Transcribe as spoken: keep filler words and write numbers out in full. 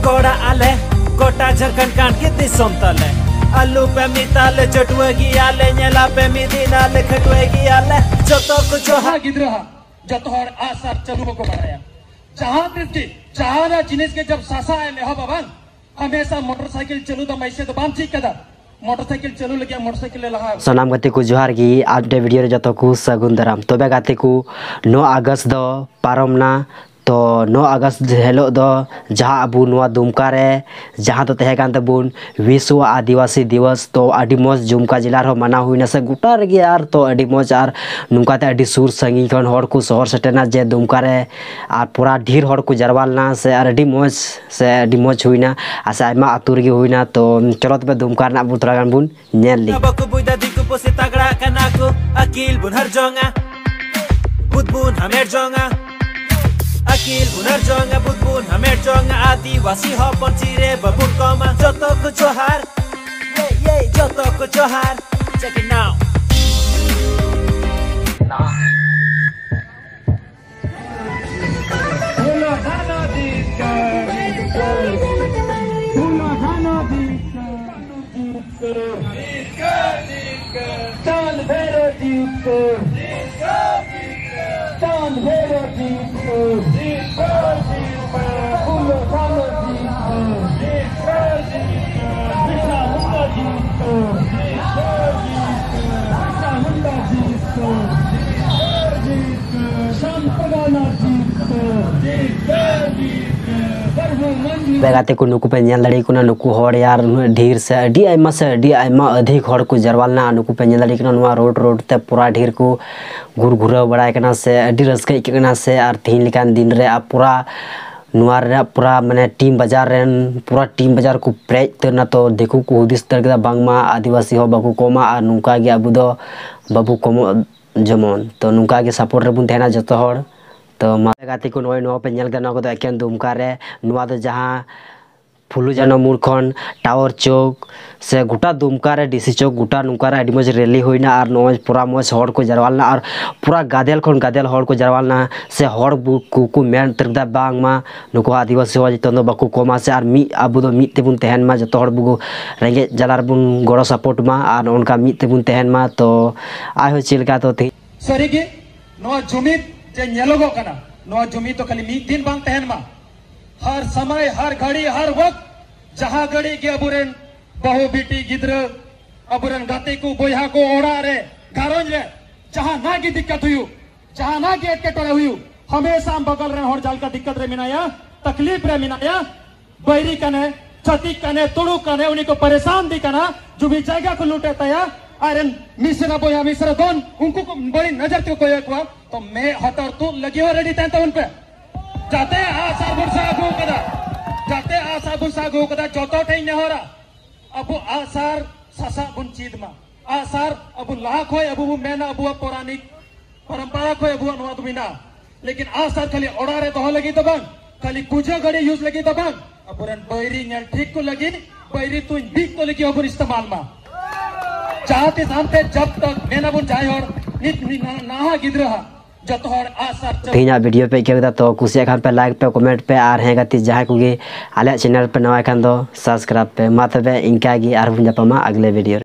ᱠᱚᱲᱟ ᱟᱞᱮ, ᱜᱚᱴᱟ ᱡᱷᱟᱲᱠᱷᱚᱸᱰ ᱠᱟᱱ ᱜᱮ ᱫᱤᱥᱚᱢ ᱛᱟᱞᱮ᱾ ᱟᱞᱚ ᱯᱮ ᱢᱤᱛᱟᱞᱮ ᱪᱟᱹᱴᱩᱣᱟᱹ ᱜᱮᱭᱟᱞᱮ, ᱧᱮᱞᱟ ᱯᱮ ᱢᱤᱫ ᱫᱤᱱ ᱟᱞᱮ ᱠᱷᱟᱹᱴᱩᱣᱟᱹ ᱜᱮᱭᱟᱞᱮ᱾ ᱡᱚᱛᱚ ᱠᱚ ᱡᱚᱦᱟᱨ᱾ ᱡᱟᱦᱟᱸ ᱜᱤᱫᱽᱨᱟᱹ ᱦᱟᱸᱜ ᱡᱚᱛᱚ ᱦᱚᱲ ᱟᱥ ᱟᱨ ᱪᱟᱹᱞᱩ ᱵᱟᱠᱚ ᱵᱟᱲᱟᱭᱟ᱾ ᱡᱟᱦᱟᱸ ᱛᱤᱥ ᱜᱮ ᱡᱟᱦᱟᱱᱟᱜ ᱡᱤᱱᱤᱥ ᱜᱮ ᱡᱟᱵ ᱥᱟᱥᱟ ᱮᱢ ᱮᱦᱚᱵᱟ ᱵᱟᱝ, ᱦᱟᱢᱮᱥᱟ ᱢᱚᱴᱚᱨ ᱥᱟᱭᱠᱮᱞ ᱪᱟᱹᱞᱩ ᱫᱚ ᱢᱟᱭᱥᱮ ᱫᱚ ᱵᱟᱢ ᱪᱮᱫ ᱠᱟᱫᱟ᱾ ᱢᱚᱴᱚᱨ ᱥᱟᱭᱠᱮᱞ ᱪᱟᱹᱞᱩ ᱞᱟᱹᱜᱤᱫ ᱢᱚᱴᱚᱨ ᱥᱟᱭᱠᱮᱞ ᱞᱮ ᱞᱟᱦᱟ᱾ ᱥᱟᱱᱟᱢ ᱜᱟᱛᱮ ᱠᱚ ᱡᱚᱦᱟᱨ ᱜᱮ, ᱟᱨ ᱢᱤᱫᱴᱮᱱ ᱵᱷᱤᱰᱤᱭᱳ ᱨᱮ ᱡᱚᱛᱚ ᱠᱚ ᱥᱟᱹᱜᱩᱱ ᱫᱟᱨᱟᱢ᱾ ᱛᱚᱵᱮ ᱜᱟᱛᱮ ᱠᱚ, ᱱᱚ ᱟᱜᱚᱥᱴ ᱫᱚ ᱯᱟᱨᱚᱢ ᱱᱟ᱾ ᱛᱚ ᱱᱚ ᱟᱜᱚᱥᱴ ᱦᱤᱞᱳᱜ ᱫᱚ ᱡᱟᱦᱟᱸ ᱟᱵᱚ ᱱᱚᱣᱟ ᱫᱩᱢᱠᱟ ᱨᱮ ᱡᱟᱦᱟᱸ ᱫᱚ ᱛᱟᱦᱮᱸ ᱠᱟᱱ ᱛᱟᱵᱚᱱ ᱵᱤᱥᱣᱚ ᱟᱹᱫᱤᱵᱟᱹᱥᱤ ᱫᱤᱵᱚᱥ, ᱛᱚ ᱟᱹᱰᱤ ᱢᱚᱡᱽ ᱫᱩᱢᱠᱟ ᱡᱮᱞᱟ ᱨᱮᱦᱚᱸ ᱢᱟᱱᱟᱣ ᱦᱩᱭᱱᱟ ᱥᱮ ᱜᱚᱴᱟ ᱨᱮᱜᱮ, ᱟᱨ ᱛᱚ ᱟᱹᱰᱤ ᱢᱚᱡᱽ᱾ ᱟᱨ ᱱᱚᱝᱠᱟᱛᱮ ᱟᱹᱰᱤ ᱥᱩᱨ ᱥᱟᱺᱜᱤᱧ ᱠᱷᱚᱱ ᱦᱚᱲ ᱠᱚ ᱥᱚᱦᱚᱨ ᱥᱮᱴᱮᱨᱱᱟ ᱡᱮ ᱫᱩᱢᱠᱟ ᱨᱮ, ᱟᱨ ᱯᱩᱨᱟ ᱰᱷᱮᱨ ᱦᱚᱲ ᱠᱚ ᱡᱟᱨᱣᱟ ᱞᱮᱱᱟ ᱥᱮ, ᱟᱨ ᱟᱹᱰᱤ ᱢᱚᱡᱽ ᱥᱮ ᱟᱹᱰᱤ ᱢᱚᱡᱽ ᱦᱩᱭᱱᱟ᱾ ᱟᱨ ᱥᱮ ᱟᱭᱢᱟ ᱟᱹᱛᱩ ᱨᱮᱜᱮ ᱦᱩᱭᱱᱟ᱾ ᱛᱚ ᱪᱚᱞᱚ ᱛᱚᱵᱮ ᱫᱩᱢᱠᱟ ᱨᱮᱱᱟᱜ ᱵᱚᱱ ᱛᱷᱚᱲᱟ ᱜᱟᱱ ᱵᱚᱱ ᱧᱮᱞ ᱞᱮᱜᱮ᱾ ᱵᱟᱠᱚ ᱵᱩᱡᱽ ᱫᱟ ᱫᱤᱠᱩ ᱯᱩᱥᱤ ᱛᱟᱜᱲᱟ ᱠᱟᱱᱟ ᱠᱚ, ᱟᱹᱠᱤᱞ ᱵᱚᱱ ᱦᱟᱨ ᱡᱚᱝᱟ, ᱵᱩᱫ ᱵᱚᱱ ᱦᱟᱢᱮᱴ ᱡᱚᱝᱟ, ᱟᱹᱠᱤᱞ ᱵᱚᱱ ᱦᱟᱨ ᱡᱚᱝᱟ, ᱵᱩᱫ ᱵᱚᱱ ᱦᱟᱢᱮᱴ ᱡᱚᱝᱟ, ᱟᱹᱫᱤᱵᱟᱹᱥᱤ ᱦᱚᱯᱚᱱ ᱪᱤᱨᱮ ᱵᱟᱵᱚᱱ ᱠᱚᱢᱟ᱾ ᱡᱚᱛᱚ ᱠᱚ ᱡᱚᱦᱟᱨ, ᱭᱮ, ᱭᱮ, ᱡᱚᱛᱚ ᱠᱚ ᱡᱚᱦᱟᱨ, check it now. चांद भैरव जी को, चांद भैरव जी को, फूलो झानो जी को, बिरसा मुंडा जी को, बिरसा मुंडा जी को, श्याम पगाना जी को, प्रभु मंजू ᱜᱟᱛᱮ ᱠᱚ, ᱱᱩᱠᱩ ᱯᱮ ᱧᱮᱞ ᱫᱟᱲᱮᱭᱟᱠᱚ ᱠᱟᱱᱟ, ᱱᱩᱠᱩ ᱦᱚᱲ ᱭᱟᱨ ᱩᱱᱟᱹᱜ ᱰᱷᱮᱨ ᱥᱮ ᱟᱹᱰᱤ ᱟᱭᱢᱟ ᱥᱮ ᱟᱹᱰᱤ ᱟᱭᱢᱟ ᱟᱹᱫᱷᱤᱠ ᱦᱚᱲ ᱠᱚ ᱡᱟᱨᱣᱟ ᱞᱮᱱᱟ᱾ ᱱᱩᱠᱩ ᱯᱮ ᱧᱮᱞ ᱫᱟᱲᱮᱭᱟᱠᱚ ᱠᱟᱱᱟ, ᱱᱚᱣᱟ ᱨᱳᱰ ᱨᱳᱰ ᱛᱮ ᱯᱩᱨᱟ ᱰᱷᱮᱨ ᱠᱚ ᱜᱩᱨ ᱜᱷᱩᱨᱟᱹᱣ ᱵᱟᱲᱟᱭ ᱠᱟᱱᱟ ᱥᱮ ᱟᱹᱰᱤ ᱨᱟᱹᱥᱠᱟᱹ ᱟᱹᱭᱠᱟᱹᱜ ᱠᱟᱱᱟ ᱥᱮ᱾ ᱟᱨ ᱛᱮᱦᱮᱧ ᱞᱮᱠᱟᱱ ᱫᱤᱱ ᱨᱮ ᱟᱨ ᱯᱩᱨᱟ ᱱᱚᱣᱟ ᱨᱮᱱᱟᱜ ᱯᱩᱨᱟ ᱢᱟᱱᱮ ᱴᱤᱢ ᱵᱟᱡᱟᱨ ᱨᱮᱱ ᱯᱩᱨᱟ ᱴᱤᱢ ᱵᱟᱡᱟᱨ ᱠᱚ ᱯᱮᱨᱮᱡ ᱩᱛᱟᱹᱨ ᱮᱱᱟ᱾ ᱛᱚ ᱫᱤᱠᱩ ᱠᱚ ᱦᱩᱫᱤᱥ ᱩᱛᱟᱹᱨ ᱠᱮᱫᱟ ᱵᱟᱝᱢᱟ ᱟᱹᱫᱤᱵᱟᱹᱥᱤ ᱦᱚᱸ ᱵᱟᱠᱚ ᱠᱚᱢᱟ ᱟᱨ ᱱᱚᱝᱠᱟ ᱜᱮ ᱟᱵᱚ ᱫᱚ ᱵᱟᱵᱚ ᱠᱚᱢᱚᱜ ᱡᱮᱢᱚᱱ᱾ ᱛᱚ ᱱᱚᱝᱠᱟ ᱜᱮ ᱥᱟᱯᱳᱨᱴ ᱨᱮᱵᱚᱱ ᱛᱟᱦᱮᱱᱟ ᱡᱚᱛᱚ ᱦᱚᱲ᱾ ᱛᱚ ᱢᱟ ᱜᱟᱛᱮ ᱠᱚ, ᱱᱚᱜᱼᱚᱭ ᱱᱚᱣᱟ ᱯᱮ ᱧᱮᱞ ᱠᱮᱫᱟ, ᱱᱚᱣᱟ ᱠᱚᱫᱚ ᱮᱠᱮᱱ ᱫᱩᱢᱠᱟ ᱨᱮ, ᱱᱚᱣᱟ ᱫᱚ ᱡᱟᱦᱟᱸ ᱯᱷᱩᱞᱩ ᱡᱷᱟᱱᱚ ᱢᱳᱲ ᱠᱷᱚᱱ ᱴᱟᱣᱟᱨ ᱪᱚᱠ ᱥᱮ ᱜᱚᱴᱟ ᱫᱩᱢᱠᱟ ᱨᱮ ᱰᱤ ᱥᱤ ᱪᱚᱠ, ᱜᱚᱴᱟ ᱱᱚᱝᱠᱟ ᱨᱮ ᱟᱹᱰᱤ ᱢᱚᱡᱽ ᱨᱮᱞᱤ ᱦᱩᱭᱱᱟ ᱟᱨ ᱱᱚᱜᱼᱚᱭ ᱯᱩᱨᱟ ᱢᱚᱡᱽ ᱦᱚᱲ ᱠᱚ ᱡᱟᱨᱣᱟ ᱞᱮᱱᱟ ᱟᱨ ᱯᱩᱨᱟ ᱜᱟᱫᱮᱞ ᱠᱷᱚᱱ ᱜᱟᱫᱮᱞ ᱦᱚᱲ ᱠᱚ ᱡᱟᱨᱣᱟ ᱞᱮᱱᱟ᱾ ᱥᱮ ᱦᱚᱲ ᱵᱩ- ᱠᱚ ᱠᱚ ᱢᱮᱱ ᱩᱛᱟᱹᱨ ᱠᱮᱫᱟ, ᱵᱟᱝᱢᱟ ᱱᱩᱠᱩ ᱟᱹᱫᱤᱵᱟᱹᱥᱤ ᱦᱚᱲ ᱡᱚᱛᱚ ᱫᱚ ᱵᱟᱠᱚ ᱠᱚᱢᱟ ᱥᱮ ᱟᱨ ᱢᱤᱫ ᱟᱵᱚ ᱫᱚ ᱢᱤᱫ ᱛᱮᱵᱚᱱ ᱛᱟᱦᱮᱱ ᱢᱟ, ᱡᱚᱛᱚ ᱦᱚᱲ ᱵᱚ ᱨᱮᱸᱜᱮᱡ ᱡᱟᱞᱟ ᱨᱮᱵᱚᱱ ᱜᱚᱲᱚ ᱥᱟᱯᱚᱴ ᱢᱟ ᱟᱨ ᱱᱚᱜᱼᱚ ᱱᱚᱝᱠᱟ ᱢᱤᱫ ᱛᱮᱵᱚᱱ ᱛᱟᱦᱮᱱ ᱢᱟ᱾ ᱛᱚ ᱟᱨᱦᱚᱸ ᱪᱮᱫ ᱞᱮᱠᱟ ᱛᱚ ᱛᱮᱦᱮᱧ ᱥᱟᱹᱨᱤᱜᱮ ᱱᱚᱣᱟ ᱡᱩᱢᱤᱫ ᱡᱮ ᱧᱮᱞᱚᱜᱚᱜ ᱠᱟᱱᱟ, ᱱᱚᱣᱟ ᱡᱩᱢᱤᱫ ᱫᱚ ᱠᱷᱟᱹᱞᱤ ᱢᱤᱫ ᱫᱤᱱ ᱵᱟᱝ ᱛᱟᱦᱮᱱ ᱢᱟ᱾ ᱦᱟᱨ ᱥᱚᱢᱚᱭ, ᱦᱟᱨ ᱜᱷᱟᱹᱲᱤ, ᱦᱟᱨ ᱣᱟᱠᱛ, ᱡᱟᱦᱟᱸ ᱜᱷᱟᱹᱲᱤ ᱜᱮ ᱟᱵᱚᱨᱮᱱ ᱵᱟᱹᱦᱩ ᱵᱤᱴᱤ ᱜᱤᱫᱽᱨᱟᱹ, ᱟᱵᱚᱨᱮᱱ ᱜᱟᱛᱮ ᱠᱚ, ᱵᱚᱭᱦᱟ ᱠᱚ, ᱚᱲᱟᱜ ᱨᱮ, ᱜᱷᱟᱨᱚᱸᱡᱽ ᱨᱮ ᱡᱟᱦᱟᱱᱟᱜ ᱜᱮ ᱫᱤᱠᱠᱟᱛ ᱦᱩᱭᱩᱜ, ᱡᱟᱦᱟᱱᱟᱜ ᱜᱮ ᱮᱴᱠᱮᱴᱚᱬᱮ ᱦᱩᱭᱩᱜ, ᱦᱟᱢᱮᱥᱟ ᱟᱢ ᱵᱟᱜᱟᱞ ᱨᱮᱱ ᱦᱚᱲ ᱡᱟᱦᱟᱸ ᱞᱮᱠᱟ ᱫᱤᱠᱠᱟᱛ ᱨᱮ ᱢᱮᱱᱟᱭᱟ, ᱛᱟᱠᱞᱤᱯ ᱨᱮ ᱢᱮᱱᱟᱭᱟ, ᱵᱟᱹᱭᱨᱤ ᱠᱟᱱᱮ, ᱪᱷᱟᱹᱛᱤᱠ ᱠᱟᱱᱮ, ᱛᱩᱲᱩᱠ ᱠᱟᱱᱮ, ᱩᱱᱤ ᱠᱚ ᱯᱟᱨᱮᱥᱟᱱ ᱫᱤ ᱠᱟᱱᱟ, ᱡᱩᱢᱤ ᱡᱟᱭᱜᱟ ᱠᱚ ᱞᱩᱴᱮᱫ ᱛᱟᱭᱟ, ᱟᱡᱨᱮᱱ ᱢᱤᱥᱨᱟ ᱵᱚᱭᱦᱟ, ᱢᱤᱥᱨᱟ ᱫᱚᱱ, ᱩᱱᱠᱩ ᱠᱚ ᱵᱟᱹᱲᱤᱡ ᱱᱚᱡᱚᱨ ᱛᱮᱠᱚ ᱠᱚᱭᱚᱜ ᱠᱚᱣᱟ, ᱛᱚ ᱢᱮᱫ ᱦᱚᱛᱚᱨ ᱛᱩᱫ ᱞᱟᱹᱜᱤᱫ ᱦᱚᱸ ᱨᱮᱰᱤ ᱛᱟᱦᱮᱱ ᱛᱟᱵᱚᱱ ᱯᱮ᱾ ᱡᱟᱛᱮ ᱟᱜᱼᱥᱟᱨ ᱵᱚᱱ ᱥᱟᱵ ᱟᱹᱜᱩ ᱠᱟᱫᱟ, ᱡᱟᱛᱮ ᱟᱜᱼᱥᱟᱨ ᱵᱚᱱ ᱥᱟᱵ ᱟᱹᱜᱩ ᱠᱟᱫᱟ, ᱡᱚᱛᱚ ᱴᱷᱮᱱ ᱱᱮᱦᱚᱨᱟ, ᱟᱵᱚ ᱟᱜᱼᱥᱟᱨ ᱥᱟᱥᱟᱵ ᱵᱚᱱ ᱪᱮᱫ ᱢᱟ᱾ ᱟᱜᱼᱥᱟᱨ ᱟᱵᱚ ᱞᱟᱦᱟ ᱠᱷᱚᱱ ᱟᱵᱚ ᱵᱚᱱ ᱢᱮᱱᱟ, ᱟᱵᱚᱣᱟᱜ ᱯᱚᱨᱟᱱᱤᱠ ᱯᱚᱨᱚᱢᱯᱚᱨᱟ ᱠᱷᱚᱱ ᱟᱵᱚᱣᱟᱜ ᱱᱚᱣᱟ ᱫᱚ ᱢᱮᱱᱟᱜᱼᱟ᱾ ᱞᱮᱠᱤᱱ ᱟᱜᱼᱥᱟᱨ ᱠᱷᱟᱹᱞᱤ ᱚᱲᱟᱜ ᱨᱮ ᱫᱚᱦᱚ ᱞᱟᱹᱜᱤᱫ ᱫᱚ ᱵᱟᱝ, ᱠᱷᱟᱹᱞᱤ ᱯᱩᱡᱟᱹ ᱜᱷᱟᱹᱲᱤ ᱤᱭᱩᱡᱽ ᱞᱟᱹᱜᱤᱫ ᱫᱚ ᱵᱟᱝ, ᱟᱵᱚᱨᱮᱱ ᱵᱟᱹᱭᱨᱤ ᱧᱮᱞ ᱴᱷᱤᱠ ᱠᱚ ᱞᱟᱹᱜᱤᱫ, ᱵᱟᱹᱭᱨᱤ ᱛᱩᱧ ᱵᱤᱫ ᱠᱚ ᱞᱟᱹᱜᱤᱫ ᱦᱚᱸᱵᱚᱱ ᱤᱥᱛᱮᱢᱟᱞ ᱢᱟ᱾ ᱡᱟᱦᱟᱸ ᱛᱤᱥ ᱟᱢᱛᱮ ᱡᱟᱵ ᱛᱟᱠ ᱢᱮᱱᱟᱵᱚᱱ ᱡᱟᱦᱟᱸᱭ ᱦᱚᱲ ᱱᱤᱛ ᱱᱤ-, ᱱᱟ-, ᱱᱟᱦᱟᱜ ᱜᱤᱫᱽᱨᱟᱹ ᱦᱟᱸᱜ ᱡᱚᱛᱚ ᱦᱚᱲ ᱟᱜᱼᱥᱟᱨ ᱪᱟᱹᱞᱩ᱾ ᱛᱮᱦᱮᱧᱟᱜ ᱵᱷᱤᱰᱤᱭᱳ ᱯᱮ ᱟᱹᱭᱠᱟᱹᱣ ᱠᱮᱫᱟ, ᱛᱚ ᱠᱩᱥᱤᱭᱟᱜ ᱠᱷᱟᱱ ᱯᱮ ᱞᱟᱭᱤᱠ ᱯᱮ, ᱠᱚᱢᱮᱱᱴ ᱯᱮ, ᱟᱨ ᱦᱮᱸ ᱜᱟᱛᱮ ᱡᱟᱦᱟᱸᱭ ᱠᱚᱜᱮ ᱟᱞᱮᱭᱟᱜ ᱪᱮᱱᱮᱞ ᱯᱮ ᱱᱟᱣᱟ ᱠᱷᱟᱱ ᱫᱚ ᱥᱟᱵᱥᱠᱨᱟᱭᱤᱵ ᱯᱮ᱾ ᱢᱟ ᱛᱚᱵᱮ ᱤᱱᱠᱟ ᱜᱮ, ᱟᱨᱦᱚᱸ ᱵᱚᱱ ᱧᱟᱯᱟᱢᱟ ᱟᱜᱽᱞᱮ ᱵᱷᱤᱰᱤᱭᱳ ᱨᱮ᱾